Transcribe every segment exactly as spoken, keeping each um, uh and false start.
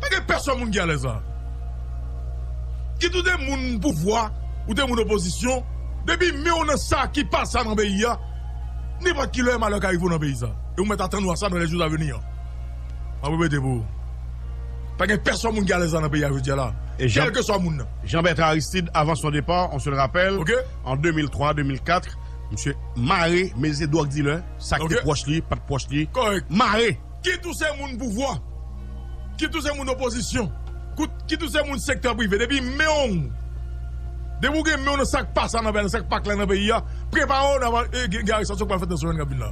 Pa gen pèsòn moun ki alèz la. Kit ou te moun pouvwa, ou te moun opozisyon, depi men w nan sa ki pa sa nan peyi a, nenpòt ki lè malè ka rive w nan peyi sa. E ou mèt atann ou a sa dans les jours à venir. M ap repete pou ou. Pa gen pèsòn moun ki alèz la nan peyi a jodi a la. E Jean, kèlkeswa moun nan. Jean Bertrand Aristide, avant son départ, on se le rappelle, en deux mille trois, deux mille quatre, misye mare, men se drug dealer, sa ki te pwòch li, pa t pwòch li, mare. Kit ou se moun pouvwa, kit ou se moun opozisyon, kit ou se moun sektè prive, depi men w, depi w gen men w nan sa k pa sa nan peyi, nan sa k pa klè nan peyi a, prepare w nan gen arestasyon k pral fèt nan semèn k ap vin la.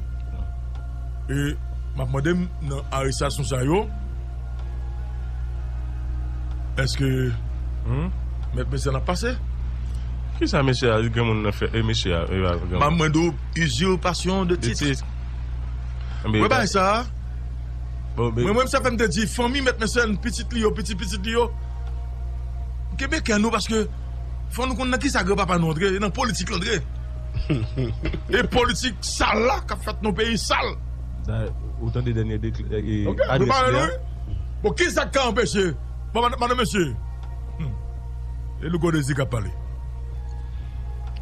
E m ap mande m nan arestasyon sa yo, èske mèt mesye n ap pase? Kisa mesye a, granmoun nan fè? E mesye a, e granmoun. M ap mande w, usurpation de titre. Mwen bay sa. Mwen menm sa fè m te di fanmi mèt Mecène, pitit li yo, pitit pitit li yo, kenbe kè nou paske fò nou konn nan kisa granpapa nou antre, e nan politik l antre. E politik sal la k ap fèt nan peyi sal. Ou tande dènye adrès li a? Bon, kisa k ka anpeche? Bon, madan mesye. E Louko Dezi k ap pale.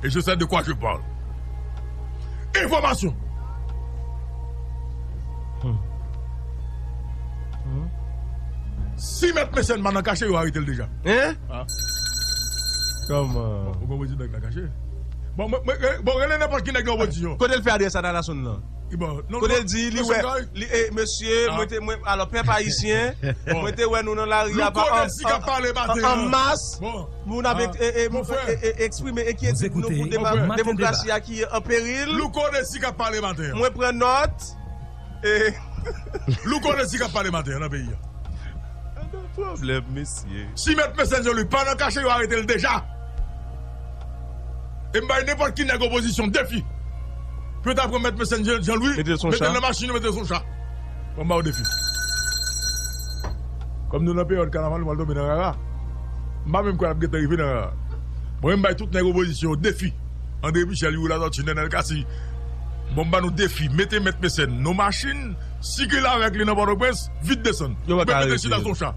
Et je sais de quoi je parle. Enfòmasyon. Si mèt Mecène pa nan kache, yo arete l deja. Hein? Kòman? Bon, ou konn prezidan k nan kache. Bon, mwen, mwen, bon, rele nenpòt ki nèg nan opozisyon. Kote l fè adrès sa nan Lasonn nan? Kote l di li wè, li, e, mesye, mwen te, mwen, alò, pèp ayisyen, mwen te wè nou nan lari a an mas, moun ap eksprime enkyetid nou pou demokrasi a ki an peril. Louko Dezi k ap pale maten an. Mwen pran nòt. Louko Dezi k ap pale maten an nan peyi a. Andan pwoblèm, mesye. Si mèt Mecène Jean Louis pa nan kache, yo arete l deja. E m bay nenpòt ki nèg opozisyon defi pou yo ta pran mèt Mecène Jean Louis, mete l nan machin, mete l sou cha. Bon, m ba w defi. Kòm nou nan peryòd kanaval, nou pral tonbe nan rara. M pa menm kwè n ap gentan rive nan rara. Bon, e m bay tout nèg opozisyon yo defi. André Michel, Youri Latortue, Nenel Cassy. Bon, m ba nou defi. Mete mèt Mecène nan machin, sikile avèk li nan Pòtoprens, vit desann. Yo pa ka arete l. Mete l chita sou cha.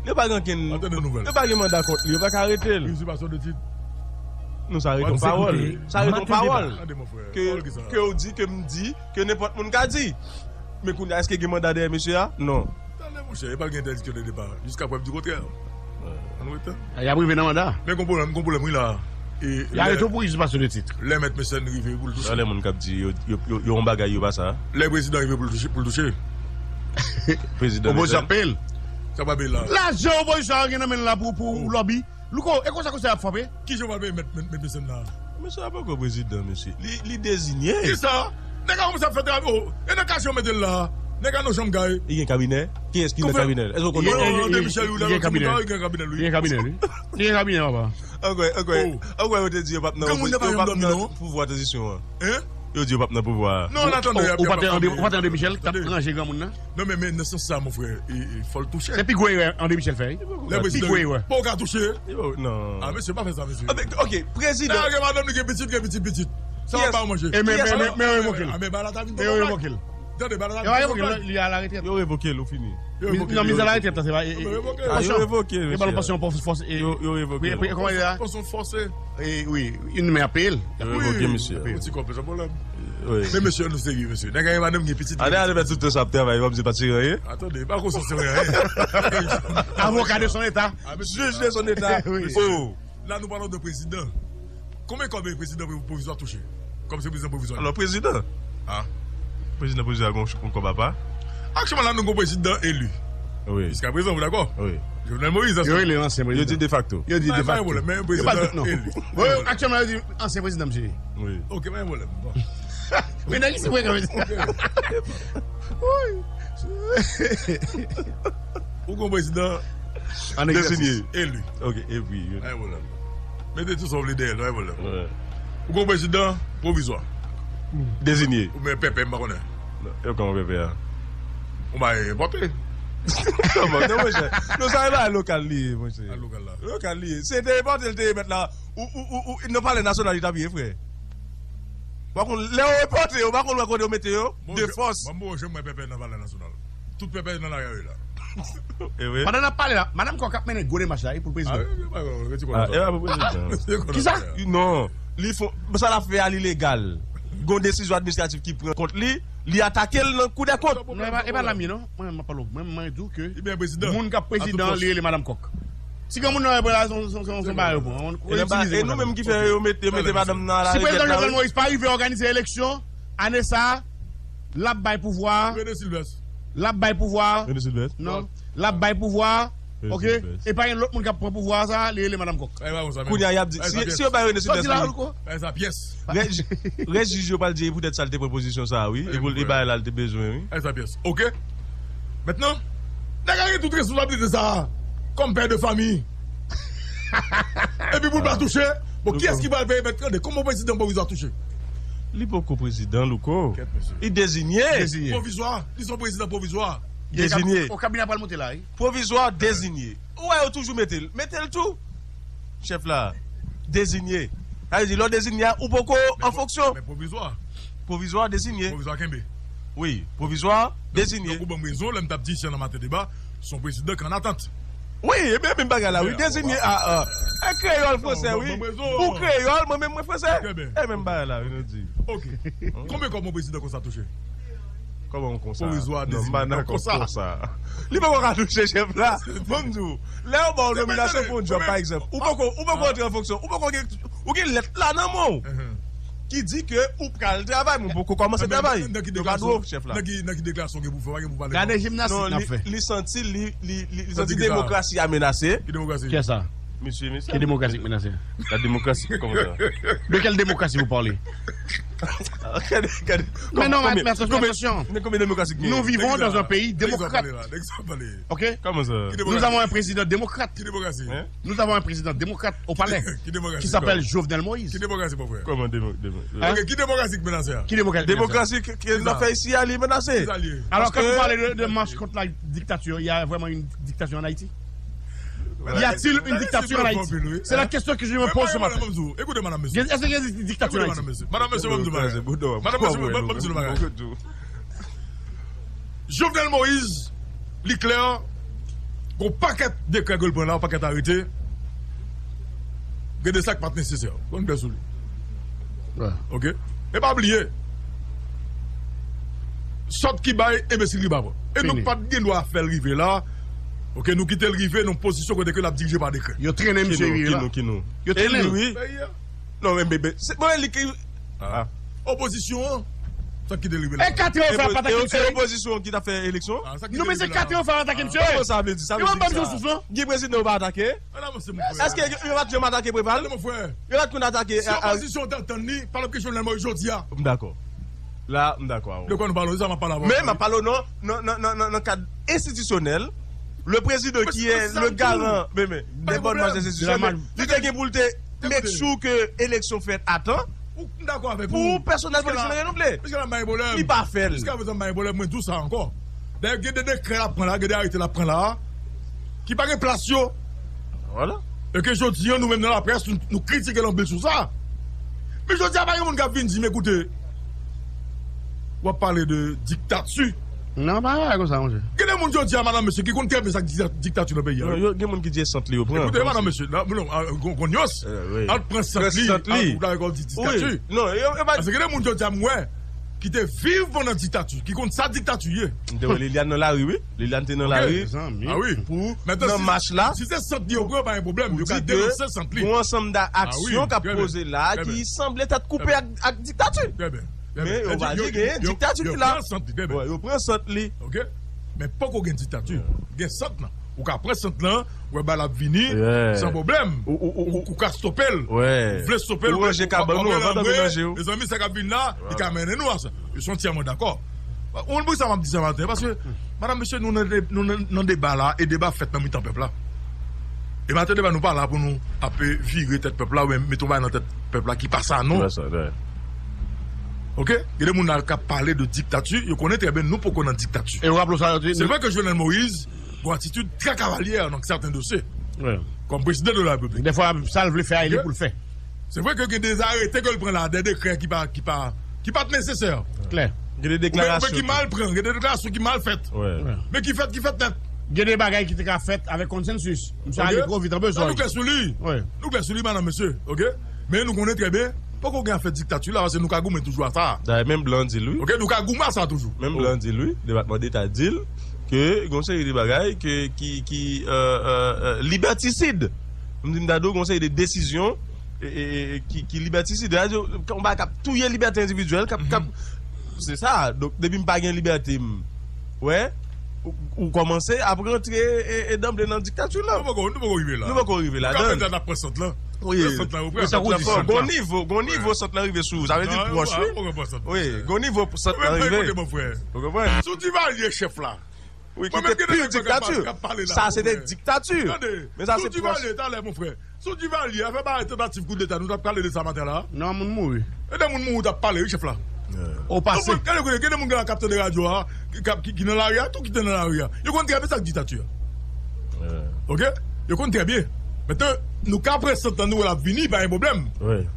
Yo pa gen ankenn, yo pa gen manda kont li, yo pa ka arete l. Usurpation de titre. Non, sa rete yon pawòl. Sa rete yon pawòl. Ke, ke w di, ke m di, ke nenpòt moun ka di. Men kounye a, èske gen manda dèyè mesye a? Non. Tande, monchè, e pa gen entèdiksyon de depa. Jiska prèv di kontrè. Ann rete. Y ap rive nan manda. Men gon pwoblèm, gon pwoblèm, wi, la. Y arete w pou usurpation de titre. Lè mèt Mecène rive pou l touche. Sa lè moun k ap di yo, yo, yo, yo yon bagay, yo pa sa. Lè prezidan rive pou l touche, pou l touche. Prezidan Mecène. Opozisyon ap peye l. Sa pa peye la. Lajan opozisyon an gen nan men l la pou, pou lòbi. Louko, e konsa konsa y ap frape? Kijan w pral peye mèt, mèt, mèt Mecène la? Mesye a poko prezidan, mesye. Li, li dezinye. Kisa? Nèg la kòmanse ap fè travay. Oh, e nan kache yo mete l la. Nèg la nan janm gay. Li gen kabinè? Kiyès ki nan kabinè l? Èske w konnen? Non, André Michel, wi, la, gen kabinè. Li gen kabinè, wi. Li gen kabinè, papa. Ankwè, ankwè, ankwè, yo te di yo p ap nan, yo p ap nan pouvwa tranzisyon an. Hein? Yo di yo p ap nan pouvwa a. Non, n ap tande, y ap, y ap, y ap, ou pa te André Michel k t ap ranje granmoun nan? Non, men, men nan sans sa, mon frè, e, e, fò l touche. Se pi gwo erè André Michel fè, wi. Pi gwo erè. Bon, ou ka touche. Non. Ah, mesye, pa fè sa, mesye. Ah, men, ok, prezidan. Sa gen madanm li gen pitit, gen pitit, pitit. Sa w ap ba yo manje. E men, men, men, men yo revoke l. Ah, men ba la ta vin. Men yo revoke l. Tande, ba la ta vin. Yo revoke l, li a la retrèt. Yo revoke l, ou fini. Yo revoke l. Non, miz a la retrèt la, se pa, e, e, yo revoke l, e, mesye. Yo revoke l. Kòman e a? Pansyon fòse. E, wi. Pansyon fòse. E, wi, yon men ap peye l. Yo revoke misye. Yon ti kòb, pa pwoblèm. Wi. Men mesye, nou serye, mesye. Nèg la gen madanm, gen pitit. Ane ale mèt sou tè sa ap travay, w ap di pa tire anyen? Atande, pa konsa se anyen. Avoka de son eta. Jij de son eta. Wi. Oh. La, nou pale de prezidan. Konbyen kòb prezidan pwovizwa touche? Kòm se prezidan pwovizwa. Alò, prezidan. Ah. Prezidan pwovizwa gon, gon kòb apa. Aktyèlman la, nou gon prezidan eli. Wi. Jiska prezan, ou dakò? Wi. Jovenel Moïse, yo rele l ansyen prezidan. Yo di defakto. Yo di defakto. Pa gen pwoblèm, men prezidan eli. Bon, aktyèlman, yo di ansyen prezidan, mesye. Wi. Ok, pa gen pwoblèm. Bon. Men nèg isi frekan, mesye. Ou gon prezidan dezinye, eli. Ok, epi. Pa gen pwoblèm. Mete tout sa w vle dèyè l, pa gen pwoblèm. Ou gon prezidan pwovizwa. Dezinye. Ou men pèpè, m pa konnen. Yo kòman pèpè a? Ou bay enpòte. Non, monchè. Non, sa e ba lokal li ye, monchè. A lokal la. Lokal li ye. Se te enpòte l te ye mèt la. Ou, ou, ou, ou, nan Palè Nasyonal li t ap ye, frè. Ou pa konn, lè yo enpòte yo, ou pa konn wè kote yo mete yo? De fòs. Bon, bon, jan mwen pèpè nan Palè Nasyonal. Tout pèpè nan lari a la. Pandan n ap pale la, madanm Kòk ap mennen gwo demach la wi, pou l prezidan. Ah, wi, wi, wi, wi, wi, wi. Ah, e pa pou prezidan. Kisa? Non, li fon, sa l ap fè a, li legal. Gon desizyon administratif ki pran kont li, li atake l nan Kou dè Kont. Non, e pa, e pa la m ye non. Mwen, mwen pa lo. Mwen, mwen di w ke moun k ap prezidan, li rele madanm Kòk. Si granmoun nan rele la, se yon, se yon, se yon bagay pou. E nou menm ki fè yo mete, yo mete madanm nan alarèt la. Si prezidan Jovenel Moïse pa rive òganize eleksyon ane sa a, l ap bay pouvwa a. Rene Sylvestre. L ap bay pouvwa a. Rene Sylvestre. Non. L ap bay pouvwa a. Rene Sylvestre. Ok. E pa gen lòt moun k ap pran pouvwa a sa, li rele madanm Kòk. Kounye a, y ap di, si, si yo bay Rene Sylvestre la, wi. Sa pyès. Rèj, rèj jij yo pral di, e poutèt sa l te pran pozisyon sa a, wi. E pou l te bay la, l te bezwen, wi. Sa pyès. Ok. Mentnan, nèg la gen tout responsablite sa a, kòm pè de fanmi. Epi pou l pa touche, bon, kiyès ki pral peye mèt kande? Kòman prezidan pwovizwa touche? Li poko prezidan, Louko. Kèt, mesye. Li dezinye. Dezinye. Pwovizwa, li se yon prezidan pwovizwa. Dezinye. O kabinè pral monte la, wi. Pwovizwa, dezinye. Ou wè yo toujou mete l. Mete l tou. Chèf la, dezinye. Sa vle di, lè w dezinye a, ou poko an fonksyon. Men pwovizwa. Pwovizwa, dezinye. Pwovizwa kenbe. Wi, pwovizwa, dezinye. Donk, donk ou ban m rezon, lè m t ap di ici nan maten deba, se yon prezidan ki an atant. Wi, e byen menm bagay la, wi, dezinye, a, a. E kreyòl, fransè, wi. Ou kreyòl, mwen menm, mwen fransè. E menm bagay la, wi, nou di. Ok. Konbyen kòb yon prezidan konsa touche? Kòman konsa? Pwovizwa, dezinye. Non, m pa nan kòb konsa. Li poko ka touche chèf la. Ban m di w, lè yo ba w nominasyon pou yon djòb, pa egzanp, ou poko, ou poko antre an fonksyon, ou poko gen, ou gen lèt la nan men w ki di ke ou pral travay, men ou poko kòmanse travay. Yo ka di w, chèf la. Nan ki, nan ki deklarasyon gen pou fè, pa gen pou pale. Gade jimnastik n ap fè. Non, li, li santi, li, li, li, li santi demokrasi a menase. Ki demokrasi? Kiyès sa? Mesye, mesye. Ki demokrasi k menase? La démocratie, comment ça? De quelle démocratie vous parlez? Gade, gade. Mais non, mais attention, attention. Nous vivons dans un pays démocrate. Ok? Comment ça? Nous avons un président démocrate. Nous avons un président démocrate au palais qui s'appelle Jovenel Moïse. Ki demokrasi, mon frè? Comment démo-, démo-, hein? Ki demokrasi k menase a? Ki demokrasi? Demokrasi ke, ke n ap fè isi a, li menase. Alors, quand vous parlez de, de marche contre la dictature, il y a vraiment une dictature en Haïti? Y a-t-il une dictature en Haïti? C'est la question que je me pose ce matin. Ekoute, madam, mesye. Èske gen diktati an Ayiti? Madam, mesye, ban m di w bagay. Madam, mesye, ban m di w bagay. Jovenel Moïse, li klè, gon pakèt dekrè ke l pran la, yon pakèt arete. Gen de sa k pa t nesesè. Konn klè sou li. Ok? E pa bliye, sòt ki bay, enbesil ki pa pran. E nou pa t gen dwa fè l rive la. Ok, nou kite l rive nan pozisyon kote ke l ap dirije pa dekrè. Yo trennen misye rive la. Ki nou, ki nou? Yo trennen l. Peyi a. Non, men, men, men, se, bon, li ki, ah. Opozisyon an, sa k kite l rive la. E katran yo fè pa ta ki misye. E opozisyon ki t ap fè eleksyon? Non, men se katran yo fè atake misye. Kòman sa vle di? Sa vle di sa. Gen prezidan yo pa atake? Èske yo pa t janm atake Preval? Yo pa t konn atake. Si opozisyon an t ap tann li, pa t ap gen Jovenel Moïse jodi a. M dakò. La, m dakò avè w. De kwa nou pale? Sa m ap pale avè w. Men m ap pale w nan, nan, nan, nan, nan, nan kad enstitisyonèl. Le président qui est le garant, men, men, des bonnes marches institutionnelles, li te gen pou l te make sure ke eleksyon fèt a tan. Ou, m dakò avèk ou. Pou pèsonèl politik la renouble. Piske l ap bay pwoblèm. Li pa fè l. Jiska prezan, m bay pwoblèm, mwen di w sa ankò. Dayè, gen de dekrè l ap pran la, gen de arete l ap pran la, ki pa gen plas yo. Vwala. E ke jodi a, nou menm nan laprès, nou, nou kritike l anpil sou sa. Men jodi a, pa gen moun k ap vin di m, ekoute, w ap pale de diktati. Non, pa bagay konsa, monchè. Gen de moun jodi a, madam, mesye, ki konn trè byen sa k dikta-, diktati nan peyi a, wi. Non, yo, gen moun ki di e sant li yo pran. Ekoute, madam, mesye, la, non, a, gon, gon nyans. Al pran sant li, al pou dakò di diktati. Non, yo, yo pa. Paske gen de moun jodi a, m wè, ki te viv pandan diktati, ki konn sa diktati ye. M te wè Liliane nan lari, wi. Liliane te nan lari. Ah wi. Pou, nan mach la. Si se sant li yo pran, pa gen pwoblèm. Yo ka denonse sant li. Pou di ke gon ansanm de aksyon k ap poze la, ki sanble tèt koupe ak, ak diktati. Trè byen. Men yo pa di genyen diktati ki la. Yo pran sant li, trè byen. Yo pran sant li. Ok. Men poko gen diktati. Gen sant lan. Ou ka pran sant lan, wè bal ap vini, san pwoblèm. Ou, ou, ou, ou ka stope l. Ou vle stope l, ou ranje kabann ou anvan nan melanje yo. Mezanmi, sa k ap vin la, li ka mennen nou a sa. Yo santi a mwen dakò. Ou konn poukisa m ap di sa maten? Paske, madam, mesye, nou nan de-, nou nan, nan deba la, e deba fèt nan mitan pèp la. E maten deba, nou pa la pou nou ap vire tèt pèp la, oubyen mete yon bagay nan tèt pèp la ki pa sa, non. Ki pa sa, wi. Ok? Gen de moun la k ap pale de diktati, yo konnen trè byen nou poko nan diktati. E w raple w sa yo di. Se vre ke Jovenel Moïse gon atitid trè kavalyè nan sèten dosye. Wi. Kòm prezidan de la Repiblik. Dèfwa, sa l vle fè a, e li pou l fè. Se vre ke gen de arete ke l pran la, de dekrè ki pa, ki pa, ki pa t nesesè. Klè. Gen de deklarasyon ki mal pran, gen de deklarasyon ki mal fèt. Men ki fèt, ki fèt nèt. Gen de bagay ki te ka fèt avèk konsansis. Misye ale twò vit an bezwen. Nou klè sou li. Nou klè sou li, madanm, mesye. Oke? Men nou konnen trè byen, poko gen afè diktati la, paske nou ka goumen toujou a sa. Dayè, menm blan di l, wi. Oke? Nou ka goumen a sa toujou. Menm blan di l, wi. Depatman Deta di l ke gen yon seri de bagay ke, ki, ki, euh, euh, euh, libètisid. M di m ta di w gen yon seri de desizyon e, e, e, ki, ki libètisid. Yon bagay k ap touye libète endividyèl, k ap, k ap, se sa. Donk, depi m pa gen libète, m, wè, ou, ou kòmanse ap rantre e, e danble nan diktati la. Nou poko, nou poko rive la. Nou poko rive la. Nou ka fè dat ap pran sant lan. Wi. Pran sant lan, ou pran sant lan fò. Gon nivo, gon nivo sant lan rive sou ou. Sa vle di pwòch, wi. Wi, gon nivo sant lan rive. Ou konprann? Sou Divalye chèf la. Wi, ki te pil diktati. Sa se te diktati. Men sa se pwòch. Sou Divalye, talè, mon frè. Sou Divalye, afè bagay tantativ koudeta, nou t ap pale de sa maten la. Non, moun mouri. E de moun mouri, ou t ap pale, wi, chèf la. O pase. Gade, gade, gade moun ki la k ap tande radyo a, ki, ki, ki nan lari a, tou ki te nan lari a. Yo konn trè byen sa k diktati a. Oke? Yo konn trè byen. Mentnan, nou ka pran sant lan, nou wè l ap vini, pa gen pwoblèm.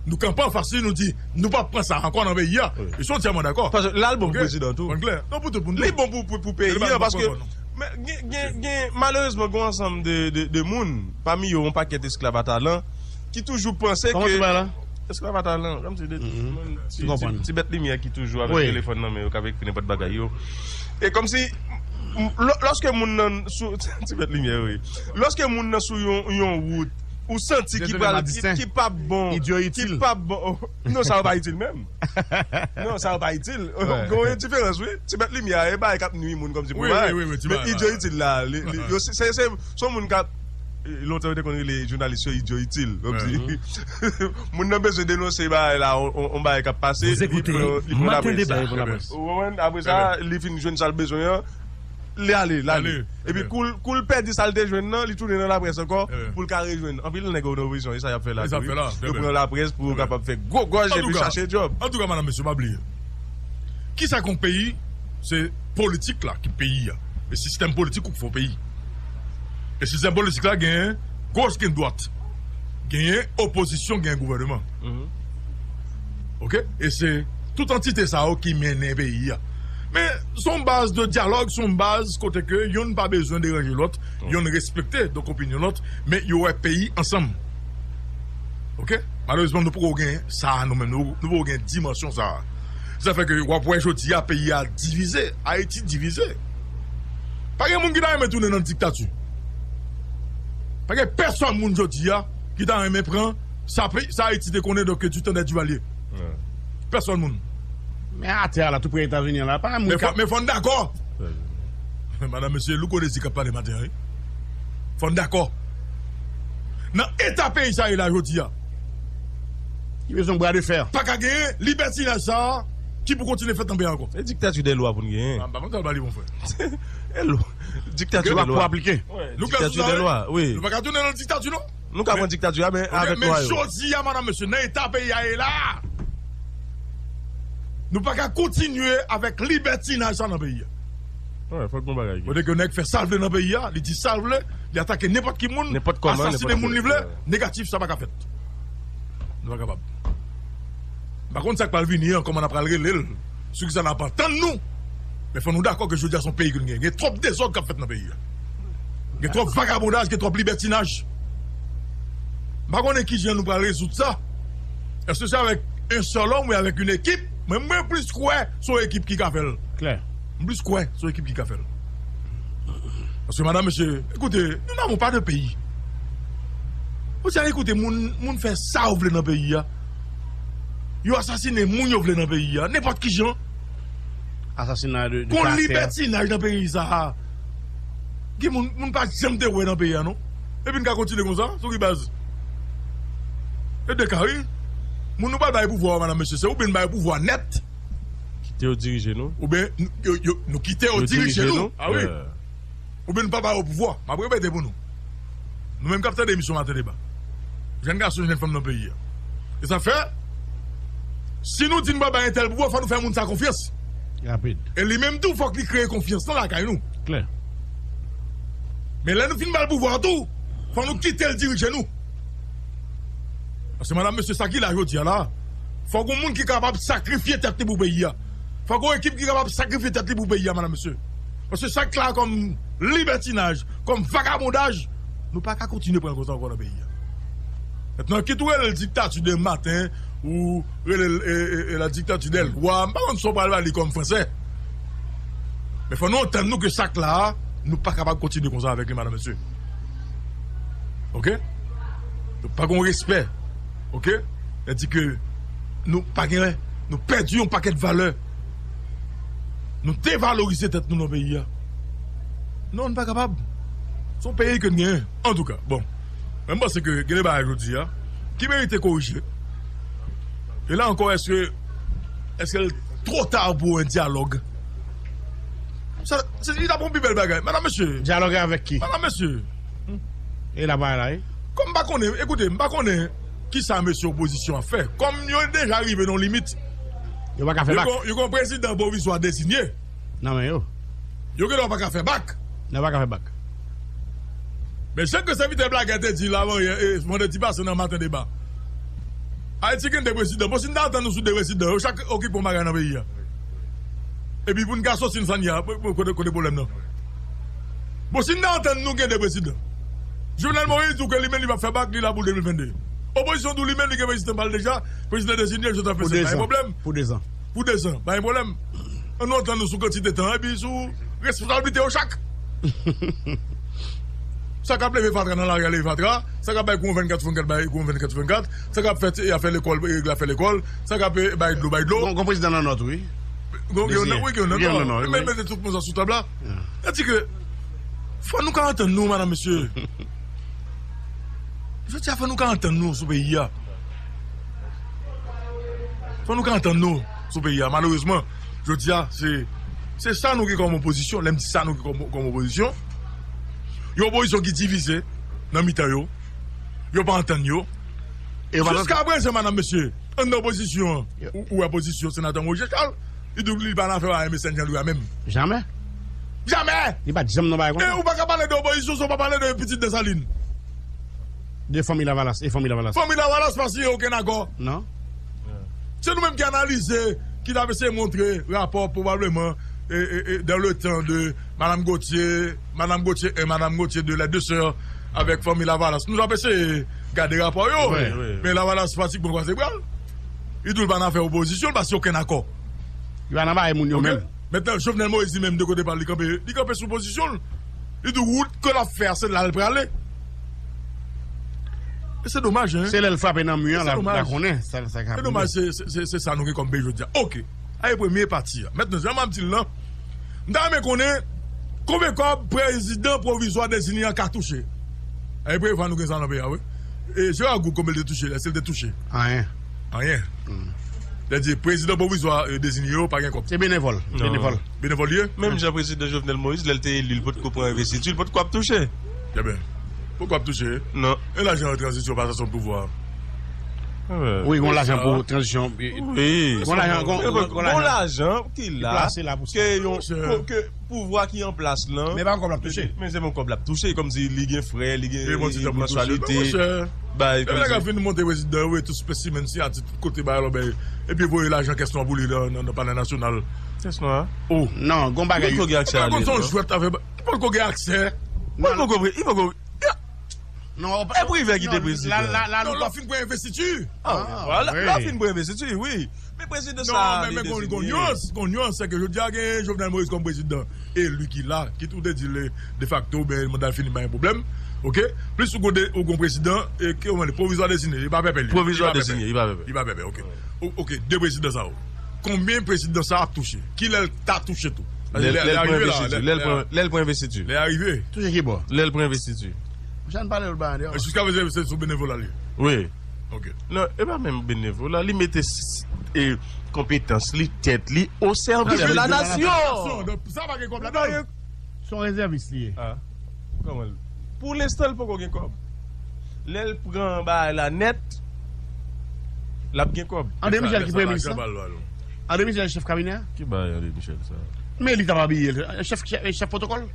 Nou kanpe anfas li, nou di, nou p ap pran sa ankò nan peyi a. Yo se antyèman dakò. Paske l al bon pou prezidan tou. Konn klè. Non, pou tout moun. Li bon pou, pou, pou peyi a, paske, men, gen, gen, gen, malerezman, gen yon ansanm de, de, de moun, pami yo, yon pakèt esklav a talan, ki toujou panse ke esklav a talan, kòmsi de ti, ti, ti bèt limyè ki toujou avèk telefòn nan men yo, k ap ekri nenpòt bagay yo. E kòmsi, m, lò, lòske moun nan sou, ti bèt limyè, wi. Lòske moun nan sou yon, yon wout, ou santi ki pral, ki, ki p ap bon, ki p ap bon. Non, sa yo pa itil menm. Non, sa yo pa itil. Gen yon diferans, wi. Ti bèt limyè a, e bagay k ap nwi moun kòmsi pou bagay. Men idyo itil la, li, li, yo, se, se, se, se yon moun k ap, e, lontan yo te konn rele jounalis yo idyo itil. Kòmsi moun nan bezwen denonse bagay la, on, on, on bagay k ap pase, li pran, li pran laprès. Ou konprann? Apre sa, li fin jwenn sa l bezwen an, li ale, l ale. Epi kou l, kou l pèdi sa l te jwenn nan, li tounen nan laprès ankò pou l ka rejwenn. Anpil nèg yo nan opozisyon, e sa y ap fè la tou, wi. Yo pran laprès pou yo kapab fè gwo gòj epi chache djòb. Antouka, madam, mesye, pa bliye. Kisa k yon peyi? Se politik la ki peyi a. E sistèm politik ou k fè yon peyi. E sistèm politik la genyen goch, gen dwat. Genyen opozisyon, genyen gouvèneman. Oke? E se tout antite sa yo ki mennen peyi a. Men, se yon baz de dyalòg, se yon baz kote ke youn pa bezwen deranje lòt, youn respekte, donk, opinyon lòt, men yo wè peyi ansanm. Oke? Malerezman, nou poko gen sa a nou menm, nou, nou poko gen dimansyon sa a. Sa fè ke w ap wè jodi a, peyi a divize, Ayiti divize. Pa gen moun ki ta renmen tounen nan diktati. Pa gen pèsòn moun jodi a ki ta renmen pran sa, sa Ayiti te konnen, donk, du temps des Duvalier. Pèsòn moun. Men atè a la, tou pre Etazini an la, pa moun k ap... Men fò n dakò. Madanm, mesye, Louko Désir k ap pale maten an, wi. Fò n dakò. Nan eta peyi sa ye la jodi a, li bezwen bra de fè. Pa ka genyen libètinaj sa a ki pou kontinye fèt nan peyi a ankò. E diktati dèlwa pou n genyen. M pa konn sa l ba li, mon frè. E lwa. Diktati dèlwa. Pou aplike. Diktati dèlwa, wi. Nou pa ka tounen nan diktati, non. Nou ka pran diktati a, men avèk lwa yo. Men jodi a, madanm, mesye, nan eta peyi a ye la, nou pa ka kontinye avèk libètinaj sa nan peyi a. Wi, fòk gon bagay ki... Kote ke nèg fè sa l vle nan peyi a, li di sa l vle, li atake nenpòt ki moun, asasinen moun li vle, negatif, sa pa ka fèt. Nou pa kapab. M pa konn sa k pral vini an, kòman n ap pral rele l, sou kisa n ap antann nou. Men fò nou dakò ke jodi a se yon peyi ke n gen. Gen twòp dezòd k ap fèt nan peyi a. Gen twòp vagabondaj, gen twòp libètinaj. M pa konnen kijan nou pral rezoud sa. Èske se avèk un seul homme ou avèk une équipe? Mwen, mwen plis kwè se yon ekip ki ka fè l. Klè. M plis kwè se yon ekip ki ka fè l. Paske, madanm, mesye, ekoute, nous n'avons pas de pays. Ou sa ekoute, moun, moun fè sa yo vle nan peyi a. Yo asasinen moun yo vle nan peyi a, nenpòt ki jan. Asasina de, de karaktè. Gon libètinaj nan peyi sa a. Gen moun, moun pa janm te wè nan peyi a, non. Epi n ka kontinye konsa, sou ki baz? E de ka, wi. Moun nou pral bay pouvwa a, madanm, mesye, se oubyen n bay pouvwa nèt. Kite yo dirije nou. Oubyen nou, yo, yo, nou kite yo dirije nou. A wi. Oubyen nou pa ba yo pouvwa. M ap repete pou nou. Nou menm k ap tande emisyon Maten Deba. Jèn gason, jèn fanm nan peyi a. E sa fè, si nou di n pa bay entèl pouvwa, fò nou fè moun sa konfyans. Rapid. E li menm tou, fòk li kreye konfyans lan lakay nou. Klè. Men lè nou fin ba l pouvwa an tou, fò nou kite l dirije nou. Paske, madanm, mesye, sa ki la jodi a la, fòk gon moun ki kapab sakrifye tèt li pou peyi a. Fòk yon ekip ki kapab sakrifye tèt li pou peyi a, madam, mesye. Paske sa k la kòm libètinaj, kòm vagabondaj, nou pa ka kontinye pran l konsa ankò nan peyi a. Mentnan, kit ou rele l diktati de maten, ou rele l e, e, e, la dictature des lois, m pa konn sa w pral ba li kòm fransè. Men fò nou antann nou ke sa k la a, nou pa kapab kontinye konsa avèk li, madam, mesye. Oke? Nou pa gen respè. Oke? Sa di ke nou pa gen, nou pèdi yon pakèt valè. Nou devalorize tèt nou nan peyi a. Non, nou pa kapab. Se yon peyi ke n genyen. Antouka, bon. Men m panse ke gen de bagay jodi a ki merite korije. E la ankò, èske, èske l twò ta pou yon dyalòg? Sa, se, li ta pou yon pi bèl bagay. Madam, mesye. Dyalòge avèk ki? Madam, mesye. E la bagay la, wi. Kòm m pa konnen, ekoute, m pa konnen ki sa mesye opozisyon ap fè. Kòm yo deja rive nan limit. Yo pa ka fè bak. Yo gen, yo gen prezidan pwovizwa dezinye. Nan men yo. Yo gen dwa pa ka fè bak. Yo pa ka fè bak. Men jan ke sèvitè Blagè te di l avan yè, e, vandredi pase nan Maten Deba. Ayiti gen de prezidan. Bon, si n ta antann nou sou de prezidan, yo chak okipe yon bagay nan peyi a. Epi pou n ka soti nan sa n ye a, kote, kote pwoblèm nan? Bon, si n ta antann nou gen de prezidan. Jovenel Moïse di w ke li menm li p ap fè bak, li la pou de mil vennde. Opozisyon di w li menm li gen prezidan pa l deja, prezidan dezinye, yo t ap fè sa. Pa gen pwoblèm. Pou dezan. Pou dezan. Pa gen pwoblèm. Ann nou antann nou sou kantite tan, epi sou responsablite yo chak. Sa k ap leve fatra nan lari a, leve fatra. Sa k ap bay kouran vennkat sou vennkat, bay kouran vennkat sou vennkat. Sa k ap fè ti afè lekòl, regle afè lekòl. Sa k ap, eh, bay dlo, bay dlo. Gon, gon prezidan nan nò tou, wi. Gon, gen nan, wi, gen nan nò. Men mete tout moun sa sou tab la. Sa di ke fò nou ka antann nou, madam, mesye. Jodi a, fò nou ka antann nou sou peyi a. Fò nou ka antann nou sou peyi a. Malerezman, jodi a, se, se sa nou gen kòm opozisyon. Lè m di sa nou gen kòm, kòm opozisyon, yon opozisyon ki divize nan mitan yo. Yo pa antann yo. E yo pa Jiska prezan, madam, mesye, anndan opozisyon an, ou, ou wè pozisyon senatè Moïse Jean Charles, li di w li pa nan afè a M S N Jean Louis a menm. Jamè. Jamè! Li pa t janm nan bagay konsa. E ou pa ka pale de opozisyon san w pa pale de pitit Desalin. De fanmi Lavalas, e fanmi Lavalas. Fanmi Lavalas pa siyen okenn akò. Non. Se nou menm ki analize, ki t ap eseye montre rapò pwobableman, e, e, e, dans le temps de Madame Gauthier, Madame Gauthier un, Madame Gauthier deux, les deux sœurs, avèk fanmi Lavalas. Nou t ap eseye gade rapò yo. Wi, wi. Men Lavalas pratikman kwaze bra l. Li di w li pa nan afè opozisyon, li pa siyen okenn akò. Li pa nan bagay moun yo menm. Mentnan, Jovenel Moïse li menm de kote pa l, li kanpe, li kanpe sou pozisyon l. Li di wout ke l ap fè a, se la l prale. E se domaj, en. Se lè l frape nan mi an, la, la konnen, sa, sa ka. Se domaj, se, se, se, se sa nou gen kòm peyi jodi a. Oke. Sa e premye pati a. Mentnan, jan m ap di l lan, m ta renmen konnen konbyen kòb prezidan pwovizwa dezinye an ka touche. Sa e premye fwa nou gen sa nan peyi a, wi. E Gerard Gourgue, konbyen l te touche, èske l te touche? Anyen. Anyen. Sètadi, prezidan pwovizwa, e, dezinye yo pa gen kòb. Se benevòl. Non. Benevòl. Benevòl li ye? Menm jan prezidan Jovenel Moïse, lè l te eli, li potko pran envestiti, li potko ap touche. Trè byen. Potko ap touche? Non. E lajan tranzisyon, pasasyon pouvwa? Wi, gon lajan pou tranzisyon. Wi. Gon lajan, gon, gon, gon lajan ki la, ke yon, ke pouvwa ki an plas lan. Men pa kòb l ap touche. Men se yon kòb l ap touche, kòmsi li gen frè, li gen mansyalite. Bay kòmsi. Lè nèg la fin monte prezidan, yo voye tout spesimen, siyati, tout kote, bay lòbèy. Epi voye lajan kès nwa pou li nan, nan, nan Palè Nasyonal. Kès nwa? Oh. Non, gon bagay. Ki potko gen aksè a li? Ki potko gen aksè? Li potko, li potko. Non, e privè ki te prezidan. La, la, la, non, lè w fin pran envestiti. Ah, vwala. Lè w fin pran envestiti, wi. Men prezidan sa a, li dezinye. Non, men, men gon, gon nyans, gon nyans, se ke jodi a gen Jovenel Moïse kòm prezidan eli ki la, kit ou te di l defakto, oubyen manda l fini, pa gen pwoblèm. Oke? Plis ou gon de, ou gon prezidan, e, ke, kòman li, pwovizwa dezinye, li pa pèpè li. Pwovizwa dezinye, li pa pèpè. Li pa pèpè, oke. O-, oke, de prezidan sa yo. Konbyen prezidan sa ap touche? Kilè l ta touche tou? Lè l, lè l pran envestiti, lè l pran, lè l pran envestiti. Lè a rive. Touche ki bò? Lè l pran envestiti. Jan pale l ba deyò. Jiska prezan, se sou benevola li ye. Wi. Ok. Non, e pa menm benevola, li mete s-, e, konpetans li, tèt li, o sèvis de la nasyon. Donk, sa pa gen kòb ladan. Se yon rezèvis li ye. Ah. Kòman l? Pou lenstan, l poko gen kòb. Lè l pran bagay la nèt, l ap gen kòb. André Michel ki premye minis la? André Michel chèf kabinè a? Ki bagay André Michel sa? Men li t ap abiye l. Chèf, chèf, chèf pwotokòl?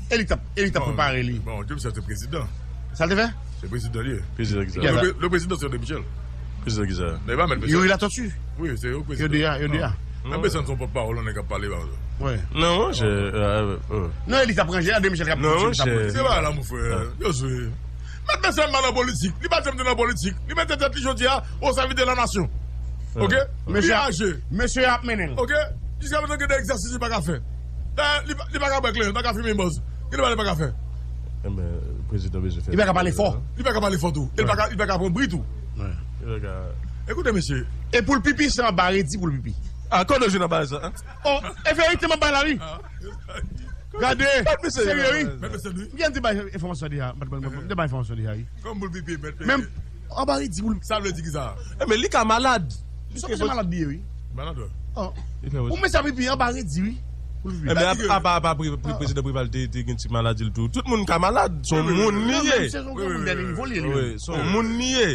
E li t ap, e li t ap prepare li. Bon, James se prezidan. Sa l te fè? Se prezidan li ye. Prezidan ki sa? Le, le prezidan se André Michel. Prezidan ki sa? Youri Latortue. Wi, se yo prezidan. Yo de a, yo de a. Nan bezwen son pòtpawòl, yon nèg k ap pale, pa. Wi. Non, monchè. Non, e li k ap ranje, André Michel k ap ranje, li k ap ranje. Se pa la, mon frè. Yo jwe. Mèt Mèsèl pa nan politik. Li pa janm te nan politik. Li mete tèt li jodi a o sèvis de la nasyon. Ok? Li aje. Mesye ap mennen l. Ok? Jiska prezan gen de egzèsis li pa ka fè. Dayè, li pa, li pa ka bwè kleren, li pa ka fimen bòz. Gen de bagay li pa ka fè. Enben, prezidan bezwen fè. Li pa ka pale fò. Li pa ka pale fò tou. E li pa ka, li pa ka pran bri tou. Li pa ka. Ekoute, mesye. E pou l pipi, se anba redi pou l pipi. A, kote w jwenn anba sa? Oh, e verite m ap bay la, wi. Gade, serye, wi. M gen de bay enfòmasyon deja. M te bay enfòmasyon deja, wi. Kòm pou l pipi, mèt. Menm anba redi pou l. Sa vle di ki sa? Enben, li ka malad. Li se malad li ye, wi. Malad, wi. Ou men sa pipi anba redi, wi. Pou l pipi. Enben, apa, apa pre-, pre-, prezidan Preval te, te gen ti maladi l tou. Tout moun ka malad. Se yon moun li ye. Se yon moun dènye nivo li ye, li. Wi, se yon moun li ye.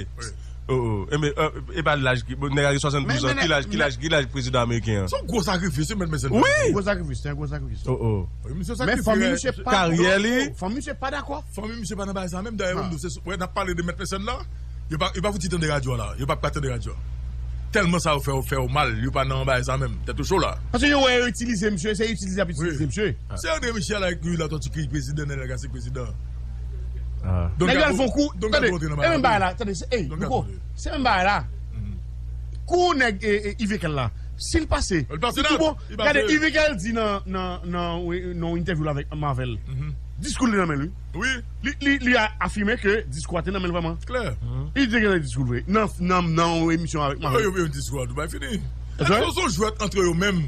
Oh, oh. Enben, e pa laj ki, bon, nèg la gen swasanndouz an, ki laj, ki laj, ki laj prezidan ameriken an? Se yon gwo sakrifis, wi, mèt Mèsèl. Wi. Gwo sakrifis, se yon gwo sakrifis. Oh, oh. Men fanmi misye pa, karyè li, fanmi misye pa dakò. Fanmi misye pa nan bagay sa menm, dayè, wè, n ap pale de mèt Mèsèl la. Yo pa, yo pa fouti tande radyo a la. Yo p ap ka tande radyo a. Tèlman sa yo fè, yo fè yo mal, yo pa nan bagay sa menm. Tèt ou cho la. Paske yo wè yo itilize misye, se itilize y ap itilize misye. Se André Michel avèk Guy Latortue ki prezidan, Nènèl Cassy prezidan. Nèg yo al fè yon kou, tande, e menm bagay la, tande, se, ey, Louko, se menm bagay la. Kou nèg, e, e, Yves Ekel la, si l pase, li tou bon. Gade, Yves Ekel di nan, nan, nan, nan yon entèvyou l avèk Marvel, diskou l nan men l, wi. Wi. Li, li, li a afime ke diskou a te nan men l vrèman. Klè. Li te gen diskou l vre. Nan, nan, nan yon emisyon avèk Marvel. Yo, yo, yo, diskou a tou bay fini. Se yon jwèt antre yo menm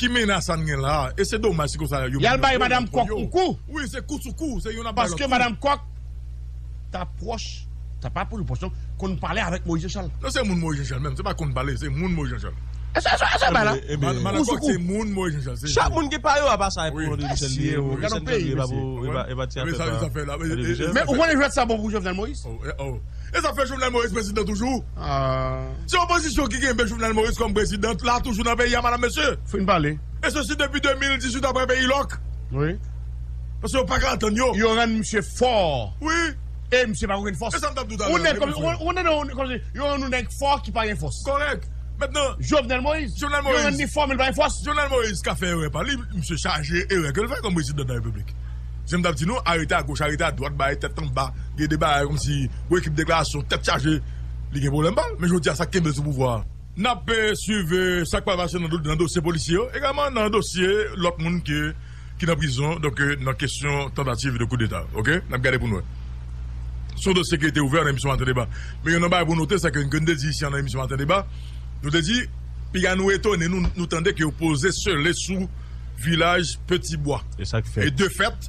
ki mennen a sa n gen la. E se domaj, se konsa yo. Y al bay Madam Kòk yon kou. Wi, se kou sou kou. Se youn ap bay lòt kou. Paske Madam Kòk ta pwòch, ta pa pou li pwòch, non, konn pale avèk Moïse Jean Charles. Non, se moun Moïse Jean Charles menm. Se pa konn pale, se moun Moïse Jean Charles. E sa, e sa, e sa, bay la. Kou sou kou. Se moun Moïse Jean Charles. Chak moun gen pa yo, apa sa e pou André Michel li ye, Michel André li ye, e pa pou, e pa, e pa ti afè pa André Michel. Men ou konnen jwèt sa bon pou Jovenel Moïse? E sa fè Jovenel Moïse prezidan toujou. Se opozisyon ki kenbe Jovenel Moïse kòm prezidan la toujou nan peyi a, madam, mesye. Fin pale. E sesi depi de mil dizuit apre peyi lòk. Wi. Paske yo pa ka antann yo. Yo rann misye fò. Wi. E misye pa gen fòs. E sa m t ap di w talè. Ou nèg kòm, ou, ou nèg, ou, kòm si yo rann yon nèg fò ki pa gen fòs. Kòrèk. Mentnan, Jovenel Moïse, Jovenel Moïse, yo rann li fò, men li pa gen fòs. Jovenel Moïse ka fè erè pa li, misye chaje erè ke l fè kòm prezidan de la repiblik. Jan m t ap di nou, arete agoch, arete adwat, bay tèt anba, gen de bagay kòmsi yon ekip deklarasyon, tèt chaje, li gen pwoblèm pa l. Men jodi a, sa k kenbe l sou pouvwa a. N ap, eh, swiv, eh, sa k pral pase nan do-, nan dosye polisye yo, egalman nan dosye lòt moun ke, ki nan prizon, donk, eh, nan kesyon tantativ de koudeta, oke? N ap gade pou n wè. Se yon dosye ki rete ouvè nan emisyon Maten Deba. Men gen yon bagay pou note, se ke, ke n te di isi a nan emisyon Maten Deba, nou te di, piga nou etone, nou, nou tande ke yo poze sele sou vilaj Petibwa. E sa k fèt. E de fèt,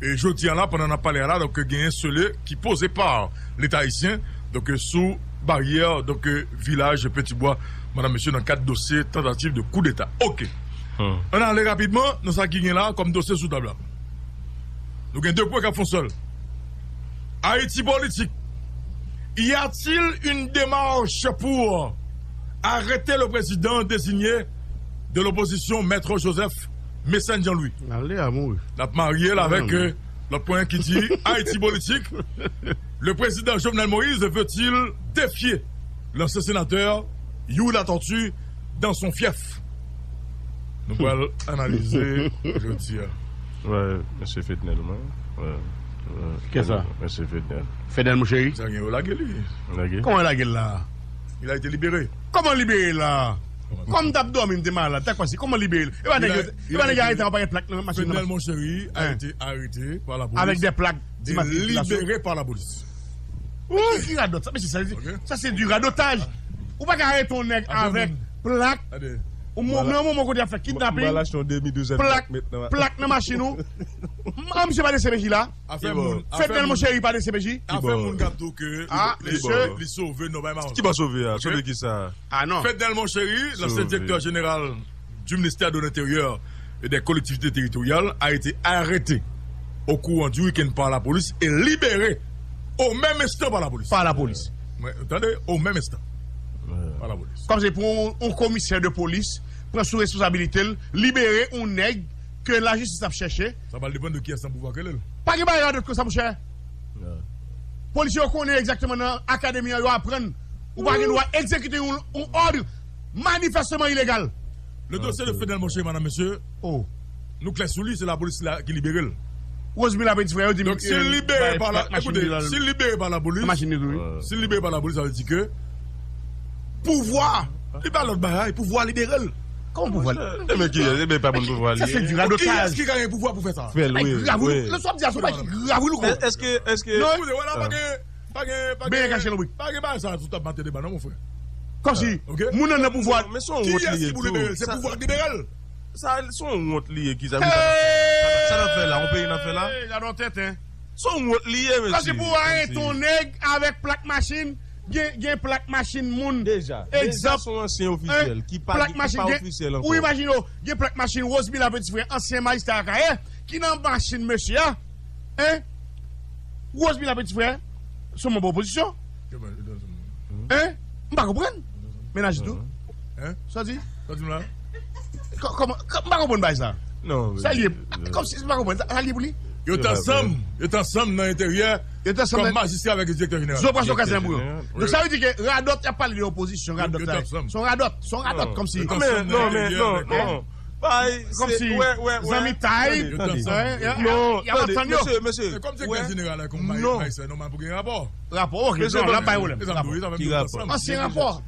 e jodi a la, pandan n ap pale a la, donk, genyen sele ki poze pa Leta ayisyen, donk, sou baryè, donk, vilaj Petibwa, madam, mesye, nan kad dosye tantativ de koudeta. Oke. Ann ale rapidman nan sa ki gen la kòm dosye sou tab la. Nou gen de pwen k ap fè yon sèl. Haïti politique. Y a-t-il une démarche pour arrêter le président désigné de l'opposition, Maître Joseph Mécène Jean-Louis? Ale a mouri. N ap marye l avèk, euh, lòt pwen ki di Haïti politique. Le président Jovenel Moïse veut-il défier l'ancien sénateur Youri Latortue dans son fief? Nou pral analize jodi a. Wè, mesye Fednel, mwen. Wè, wè. Kisa? Mesye Fednel. Fednel, mon chéri? Sa gen yo lage li. Lage. Kòman yo lage l la? Il a été libéré. Kòman libere l la? Kòman? Kòm m t ap dòmi, m te malad, sa k pase? Kòman libere l? E pa nèg yo, e pa nèg yo arete an pakèt plak nan machin nan? Fednel, mon chéri, a été arrêté par la police. Avec des plaques d'immatriculation. Et libéré par la police. Ki radòt sa? Mesye, sa, sa se du radotaj. Ou pa ka arete yon nèg avèk plak. Ou mo-, nan moman kote y ap fè kidnaping, plak, plak nan machin ou. M-, an, misye pa D C P J la. Fednel, mon chéri, pa D C P J. Afè moun k ap di w ke li sove, non, bay mawon. Ki bò sove a? Sove kisa? Ah non. Fednel, mon chéri, l'ancien directeur général du ministère de l'Intérieur et des Collectivités Territoriales, a été arrêté au courant du week-end par la police et libéré au même instant par la police. Par la police. Mwen, tande, au même instant. Par la police. Kòmsi pou yon, yon komisè de polis pran sou responsabilite l, libere yon nèg ke lajistis ap chèche. Sa pral depann de kiyès nan pouvwa k rele l. Pa gen bagay radòt konsa, monchè. Polisye yo konnen egzakteman nan akademi an, yo aprann ou pa gen dwa egzekite yon, yon òd manifèsteman ilegal. Le dossier de Fednel, monchè, madanm, mesye, nou klè sou li, se lapolis la ki libere l. Rosemila Petit Frère, yo di m, donk, si l libere pa la, ekoute, si l libere pa lapolis, si l libere pa lapolis, sa vle di ke pouvwa, li pa lòt bagay, pouvwa libere l. Kòman pouvwa? E men ki, e men pa moun pouvwa li ye. Kiyès ki genyen pouvwa pou fè sa? Fè l, wi, grav, wi. Lè w ap di a, se yon bagay ki grav, wi, louko. Èske, èske... Non, ekoute, wè la, pa gen, pa gen, pa gen, pa gen bagay sa sou tab mate deba, non, mon frè. Kòmsi, moun nan nan pouvwa. Men se yon wont li ye tou. Kiyès ki pou libere l? Se pouvwa k libere l. Sa, se yon wont li ye, ki sa, sa n ap fè la, yon peyi n ap fè la. Gade yon tenten. Se yon wont li ye, mesye. Kòmsi pou arete yon nèg avèk plak machin, gen, gen plak machin moun. Deja, deja se yon ansyen ofisyèl ki pa, ki pa ofisyèl ankò. Ou imajine w, gen plak machin Rosemila Petit Frère, ansyen majistra Akayè, ki nan machin mesye a. Hein? Rosemila Petit Frère, se yon manm opozisyon. Hein? M pa konprann. Mennaj li tou. Hein? Sa w di? Sa w di m la? Kò-, kòman, kò-, m pa konprann bagay sa. Non, sa l ye? Kòmsi m pa konprann. Sa, sa l ye pou li? Yo t ansanm. Yo t ansanm nan enteryè. Yo t ansanm kòm majistra avèk direktè jeneral. Zo pwason kazen pou yo. Donk, sa vle di ke radòt, y ap pale de opozisyon, radòt la. Se yon radòt. Se yon radòt, kòmsi. Non, men, non, men, non, non. Kòmsi zanmitay. Non, tande, mesye, mesye. Kòm direktè jeneral la, kòm majistra, nòmal pou gen rapò. Rapò, ok, non, l ap bay pwoblèm. Ki rapò? Ansyen rapò.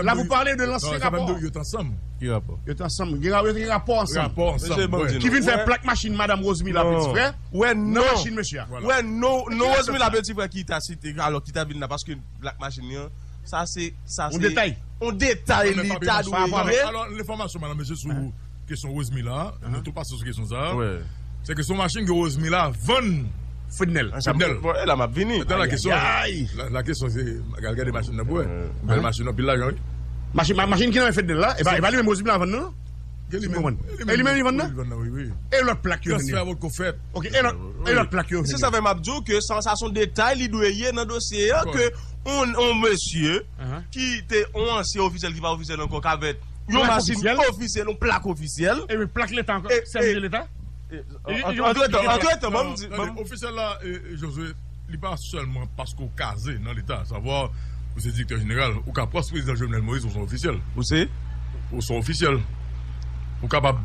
La, vous parlez de l'ancien rapport. Yo t ansanm. Ki rapò? Yo t ansanm. Gen ra-, yo t gen rapò ansanm. Rapò ansanm, wi. Ki vin fè plak machin madanm Rosemila Petit Frère nan machin mesye a. Wè, non, non, Rosemila Petit Frère ki ta site, alò, ki ta vin la, paske plak machin li an, sa se, sa se yon detay. Yon detay li ta dwe ye. Alò, lenfòmasyon, madanm, mesye, sou kesyon Rosemila, nou tou pase sou kesyon sa a. Se ke se yon machin ke Rosemila vann Fednel. Fednel. Bon, e la m ap vini. Atann, la kesyon, la, la kesyon se, al gade machin nan pou wè. Bèl machin, anpil lajan, wi. Machin, ma-, machin ki nan men Fednel la, e pa, e pa li menm Rosemila vann nan, non? E li menm, e li menm li vann nan? Li vann nan, wi, wi. E lòt plak yo vini? Transfè a potko fèt. Ok, e lòt, e lòt plak yo vini? Se sa fè m ap di w ke sa, sa se yon detay li dwe ye nan dosye a, ke yon, yon mesye ki te yon ansyen ofisyèl ki pa ofisyèl ankò, k avèk yon machin ofisyèl, yon plak ofisyèl. E plak leta ankò, sèvis de leta? Antretan, antretan, ban m di, ban m... Ofisyèl la, e, e, Josué, li pa sèlman paske w kaze nan leta, savwa, ou se direktè jeneral, ou ka pwòch prezidan Jovenel Moïse, ou se yon ofisyèl. Ou se? Ou se yon ofisyèl. Ou kapab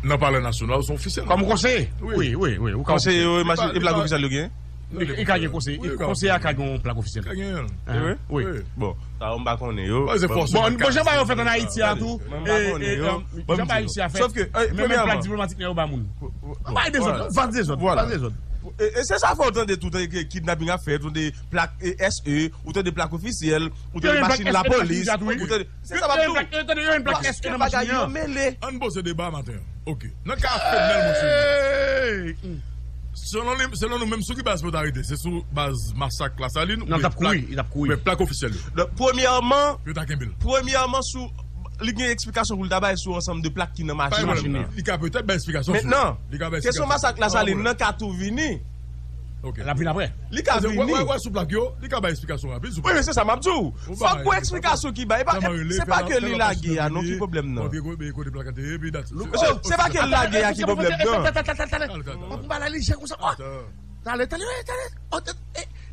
nan palè nasyonal, ou se yon ofisyèl. Kòm konseye? Wi, wi, wi. Konseye yo, e plak ofisyèl yo gen? Li ka gen konseye. Konseye a ka gen yon plak ofisyèl. Ka gen. Wi. Bon, sa yo m pa konnen yo. Bon, jan bagay yo fèt ann Ayiti a tou. Mwen m pa konnen yo. Jan bagay Ayiti a fèt. Sòf ke, men, men plak diplomatik nan yo ba moun. Ann bay dezòd, non? Fas dezòd, fas dezòd. E, e se sa fè w tande tout, e, ke kidnaping ap fèt, ou tande plak, e, S E, ou tande plak ofisyèl, ou tande machin lapolis, ou tande, se sa m ap di w. Yo jwenn plak S E nan machin nan. Ann poze deba maten an. Ok. Nan ka Fednel, monchè. Selon li, selon nou menm, sou ki baz pou yo t arete? Se sou baz masak Lasalin? Non, li t ap kouri, li t ap kouri. Oubyen plak ofisyèl yo? Donk, premyèman, yo ta kenbe l. Premyèman, sou, li gen eksplikasyon pou l ta bay sou ansanm de plak ki nan machin nan. Li ka petèt bay eksplikasyon sou sa. Mentnan, kesyon masak Lasalin nan ka tou vini. Ok. L ap vin apre. Li ka vini. Wè, wè, wè sou plak yo, li ka bay eksplikasyon rapid sou plak yo. Wi, men se sa m ap di w. Fòk gon eksplikasyon ki bay. E pa, se pa ke li lage a, non, ki pwoblèm nan? Kote, kote plak la te ye, epi dat. Se, se pa ke l lage a ki pwoblèm nan. Talè, talè, talè, talè. Talè, talè, talè.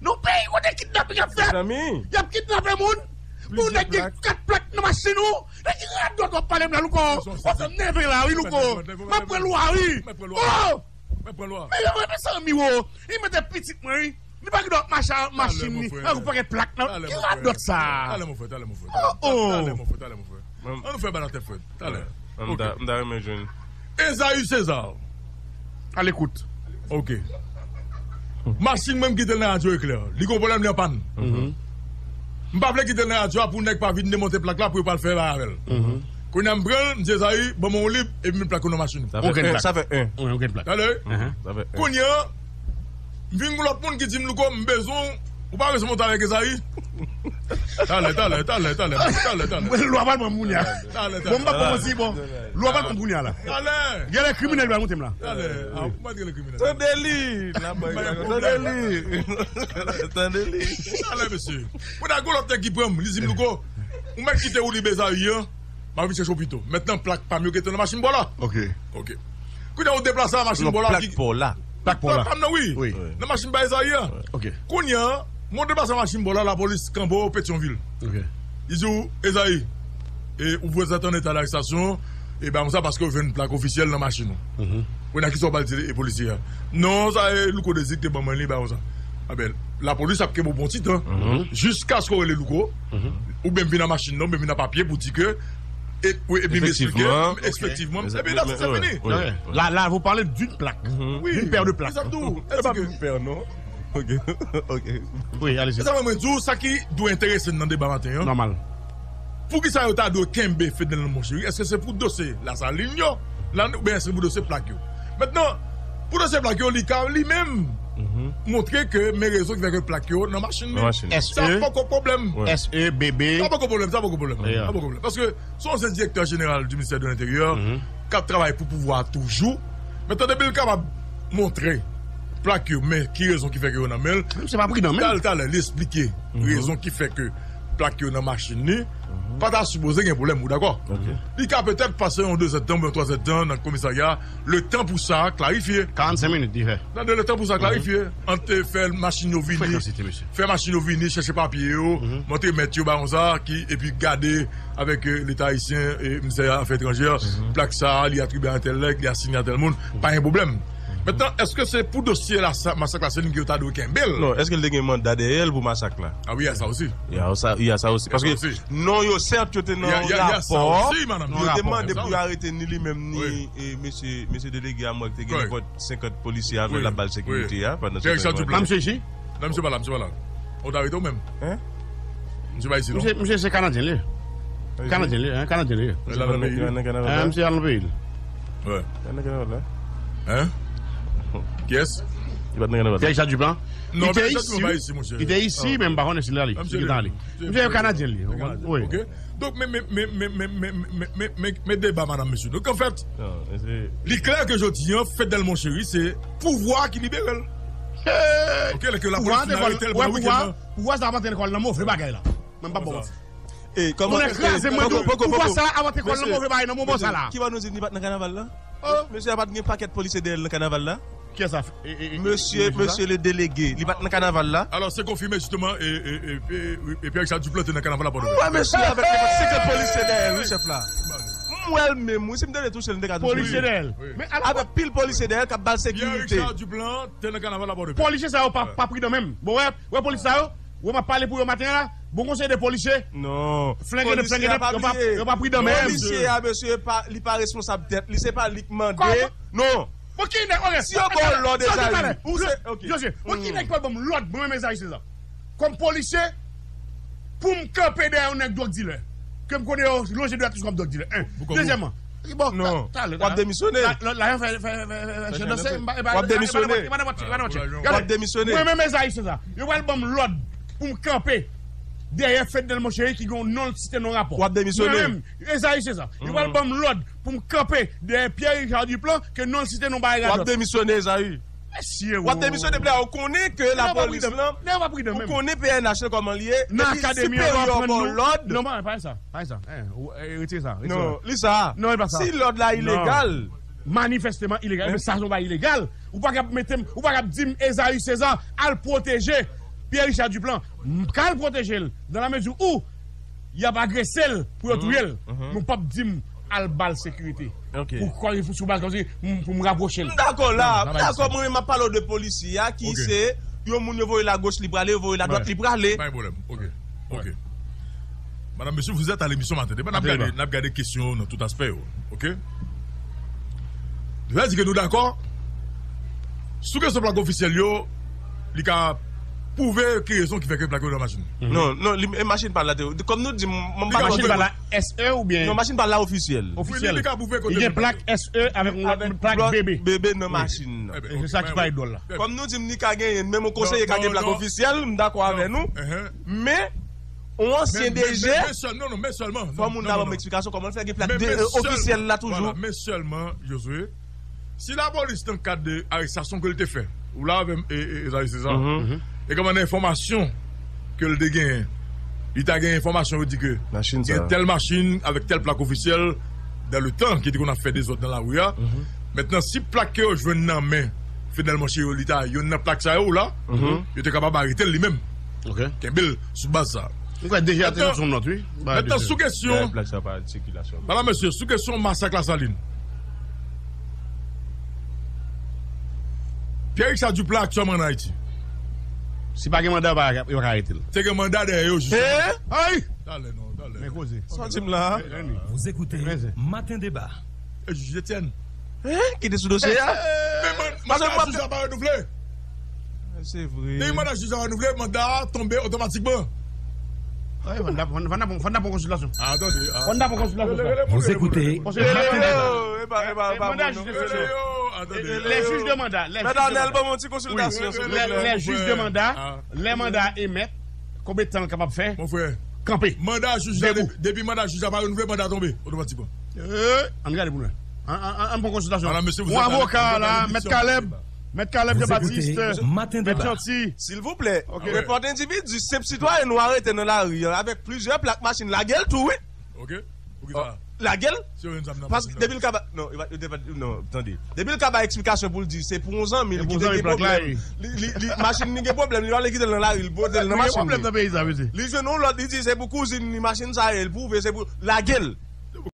Nan peyi kote kidnaping ap fèt. Y ap kidnape moun. Pou nèg gen kat plak nan machin ou. Nèg ki radòt w ap pale m la, louko. W ap fè m nève la, wi, louko. M ap pran lwa, wi. Oh! Men, men, mezanmi, wo. Li mete pitit mwen, wi. Li pa gen dwa mache ak machin li. Ak yon pakèt plak nan. Ki radòt sa? Talè, mon frè, talè, mon frè. Oh, oh. Talè, mon frè, talè, mon frè. Ann fè bagay la tèt frèt. Talè. M ta, m ta renmen jwenn. Esaü César. A l'écoute. Ok. Machin mwen, m kite l nan radyo Eklè. Li gon pwoblèm, li an pàn. M pa vle kite l nan radyo a pou nèg pa vin demonte plak la pou yo pral fè bagay avè l. Kounye a m pran l, m di Esaü, ban mwen yon lib, epi m met plak yo nan machin. Sa fè en, sa fè en. Wi, okenn plak. Talè. Sa fè en. Kounye a, m vin gon lòt moun ki di m, louko, m bezwen w, ou pa bezwen monte avèk Esaü? Talè, talè, talè, talè, talè, talè. Lwa pral pran m kounye a. Talè, talè. Bon, m pa konn si bon. Lwa pral pran m kounye a la. Talè. Gen lè kriminèl pral monte m la. Talè. A, ou pa t gen lè kriminèl. Tande li. Tande li. Tande li. Talè, mesye. Mwen ta gon lòt nèg ki pran m, li di m, louko, ou mèt kite ou li bezwen an. M ap vin chèche w pito. Mentnan, plak pa m yo gentan nan machin bò la. Ok. Ok. Kounye a, ou deplase a machin bò la. Plak pa w la. Plak pa w la. Pa m nan, wi. Wi. Nan machin pa Esaü a. Ok. Kounye a, mwen deplase a machin bò la, lapolis kanpe w Petyonvil. Ok. Li di w, Esaü, e, ou prezante an eta darestasyon, E ba konsa paske w jwenn plak ofisyèl nan machin ou. Kounye a kisa w pral di e polisye a? Non, sa e Louko Dezi ki te ban mwen li, ba konsa. Anben, lapolis ap kenbe w pou yon ti tan. Jiskaske w rele Louko, oubyen vin nan machin nan, oubyen vin nan papye pou di ke e, wi, epi m esplike, efektivman, epi la, sa fini. Là, là, vous parlez d'une plaque, d'une paire de plaques. Sa m di w, E pa m pè non. Ok, ok. Oui, allez-y. Sa mwen di w, sa ki dwe enterese n nan deba maten an. Normal. Poukisa yo ta dwe kenbe Fednel Monchéry? Èske se pou dosye Lasalin yo la oubyen èske pou dosye plak yo? Mentnan, pou dosye plak yo, li ka li menm montre ke men rezon ki fè ke plak yo nan machin li. Sa poko pwoblèm. S E, bebe. Sa poko pwoblèm, sa poko pwoblèm. Sa poko pwoblèm. Paske se yon ansyen direktè jeneral du ministère de l'Intérieur k ap travay pou pouvwa a toujou. Mentnan, depi l kapab montre plak yo, men ki rezon ki fè ke yo nan men l. Se pa pridan menm. Talè, talè, li esplike rezon ki fè ke plak yo nan machin li. Pa ta sipoze gen pwoblèm, ou dakò? Li ka petèt pase yon dezèdtan oubyen twazyèdtan nan komisarya, letan pou sa klarifye. Karannsenk minit, li fè. Nan letan pou sa klarifye. Ant fè machin yo vini, fè machin yo vini, chèche papye yo, montre mèt yo, ba konsa, ki, epi gade avèk Leta ayisyen e Ministè Afè Etranjè, plak sa a, li atribye a entèl nèg, li asinye a tèl moun, pa gen pwoblèm. Mentnan, èske se pou dosye la, masak Lasalin ke yo ta dwe kenbe l? Non, èske l te gen manda dèyè l pou masak la? A wi, y a sa osi. Y a sa, y a sa osi. Paske non yo, sèt, yo te nan rapò, yo te mande pou yo arete ni li menm, ni mesye, mesye delege a, mwen ki te gen nenpòt senkant polisye avè l ap ba l sekirite a pandan se tan. Nan misye pa la, misye pa la. Ou ta rete ou menm? Hein? Misye pa isi non. Misye se Kanadyen li. Kanadyen li, hein, Kanadyen li. Misye al nan peyi l. Hein? Kiyès? Pierre Richard Duplan. Non, Pierre Richard Duplan pa isi, monchè. Li te isi, men m pa konnen si l ale. Si l ale. Misye Kanadyen li. Wi. Donk, men, men, men, men, men, men, men, men, men, men, men deba, madam, mesye. Donk, anfèt, li klè ke jodi a, Fednel Monchéry, se pouvwa ki libere l. Ok, lè ke lapolis fin arete l pandan wikenn nan. Pouvwa sa ap antre nan kò l nan move bagay la. Mwen pa bon. Mwen kraze mwen tou. Pouvwa sa ap antre kò l nan move bagay nan moman sa la. Ki pa nou di li pa t nan kanaval la? Mesye a pa t gen pakèt polisye dèyè l nan kanaval la? Kiyès sa? Mesye, mesye le delege, li pa t nan kanaval la? Alò, se konfime jisteman, e, e, e, e, e Pierre Richard Duplan te nan kanaval la pandan. Mwen wè mesye avèk senkant polisye dèyè l, wi, chèf la. M wè l menm, wi, si m te vle touche l, m te ka touche l. Polisye dèyè l. Avèk pil polisye dèyè l k ap ba l sekirite. Pierre Richard Duplan te nan kanaval la pandan. Polisye sa yo pa, pa pridan menm. Bon, wè, wè polis sa yo, wè m ap pale pou yo maten an la, bon konsèy de polisye. Non. Flengendep, flengendep, yo pa, yo pa pridan menm. Polisye a, mesye, li pa responsab tèt li, se pa li k mande. Non. Bon, ki nèg, ok. Si yo ba w lòd, Ezayi, ou se, ok. Josye, bon, ki nèg ki pral ban m lòd, mwen menm Ezayi Seza, kòm polisye, pou m kanpe dèyè yon nèg dwòg dilè? Ke m konnen yo lonje dwèt li sou kòm dwòg dilè. En. Dezyèmman, bon, non, w ap demisyone. Lòt la, fè, fè, fè, fè, fè, fè, danse, m pa, m pa, w ap demisyone. W ap demisyone. Mwen menm Ezayi Seza, yo pral ban m lòd pou m kanpe dèyè Fednel Monchéry ki gen yon non l site nan rapò. W ap demisyone. Mwen menm, Ezayi Seza, yo pral ban m lòd pou m kanpe dèyè Pierre Richard Duplan ke non l site nan bagay radòt. W ap demisyone, Ezayi. Mesye, w ap demisyone, blè, ou konnen ke lapolis lan, ou konnen P N H lan kòman l ye, epi siperyè w ba w lòd. Non, pa sa, pa sa. Retire sa, retire sa. Non, li sa. Non, e pa sa. Si lòd la ilegal. Manifèsteman ilegal, men sa se yon bagay ilegal. Ou pa kab mete m, ou pa kab di m Ezayi Seza al pwoteje Pierre Richard Duplan. M ka al pwoteje l, dans la mesure où y ap agrese l pou yo touye l. Men w p ap di m al ba l sekirite. Pou kòl, pou sou baz kòmsi m, pou m rapwoche l. M dakò la, m dakò, mwen menm m ap pale w de polisye a ki se yon moun yo voye l agoch li prale, yo voye l adwat li prale. Pa gen pwoblèm. Ok. Ok. Madam, mesye, vous êtes à l'émission maten deba. N ap gade, n ap gade kesyon yo nan tout aspè yo. Ok? Sa vle di ke nou dakò sou kesyon plak ofisyèl yo, li ka pwouve ki rezon ki fè ke plak yo nan machin. Non, non, li, e machin pa l la te, kòm nou di, m, m pa konn. Machin pa l la S E oubyen? Non, machin pa l la ofisyèl. Ofisyèl. Li gen plak S E avèk yon lòt plak B B. B B nan machin nan. Se sa ki parèt dwòl la. Kòm nou di m, li ka genyen, menm yon konseye ka gen plak ofisyèl, m dakò avè nou. Men yon ansyen D G, fò moun nan ban m eksplikasyon kòman l fè gen plak ofisyèl la toujou. Men sèlman, Josué, si lapolis nan kad de arestasyon ke l te fè, ou la avè m, e, e, Ezayi Seza, e kòman nan enfòmasyon ke l te genyen, li ta gen enfòmasyon yo di ke gen tèl machin avèk tèl plak ofisyèl dan le tan ki te konn ap fè dezòd nan lari a. Mentnan, si plak ke yo jwenn nan men Fednel Monchéry, li ta yonn nan plak sa yo la, yo te kapab arete l li menm. Kenbe l sou baz sa. Mwen kwè deja te sot sou nòt, wi. Mèt nan sou kesyon. Plak sa pa sikilasyon. Bala mesye, sou kesyon masak Lasalin. Pierre Richard Duplay aktyèlman ann Ayiti. Si pa gen manda, yo pa ka arete l. Te gen manda dèyè yo, jis. Ay! Talè non, talè. Men koze. Sa w di m la? Vous écoutez Matin Débat. E jij Etienne. Hein? Ki te sou dosye a? Men manda jij la pa renouvle. Se vre. Depi manda jij la pa renouvle, manda a tonbe otomatikman. Fò n ap pran konsiltasyon. Fò n ap pran konsiltasyon. Vous écoutez Matin Débat. Manda jij de seleksyon. Lè jij de manda. Mèt Anèl, ban mwen ti konsiltasyon. Lè jij de manda, lè manda a emèt, konbyen tan l kapab fè? Kanpe. Manda jij la, depi manda jij la pa renouvle, manda a tonbe otomatikman. Ann gade pou nou. Ann pran konsiltasyon. Yon avoka la, Mèt Caleb. Mèt Caleb Jean Baptiste. Mèt Janti. Silvouplè, nenpòt endividi, senp sitwayen nou arete nan lari an avèk plizyè plak machin, lage l tou, wi. Lage l. Paske depi l ka ba, non, non, tande. Depi l ka ba eksplikasyon pou l di se pou yon zanmi l ki te gen pwoblèm. Li, li, li, machin li gen pwoblèm, li pa vle kite l nan lari, li pote l nan machin li. Li jwenn yon lòt, li di se pou kouzin li machin sa ye, l pwouve se pou, lage l.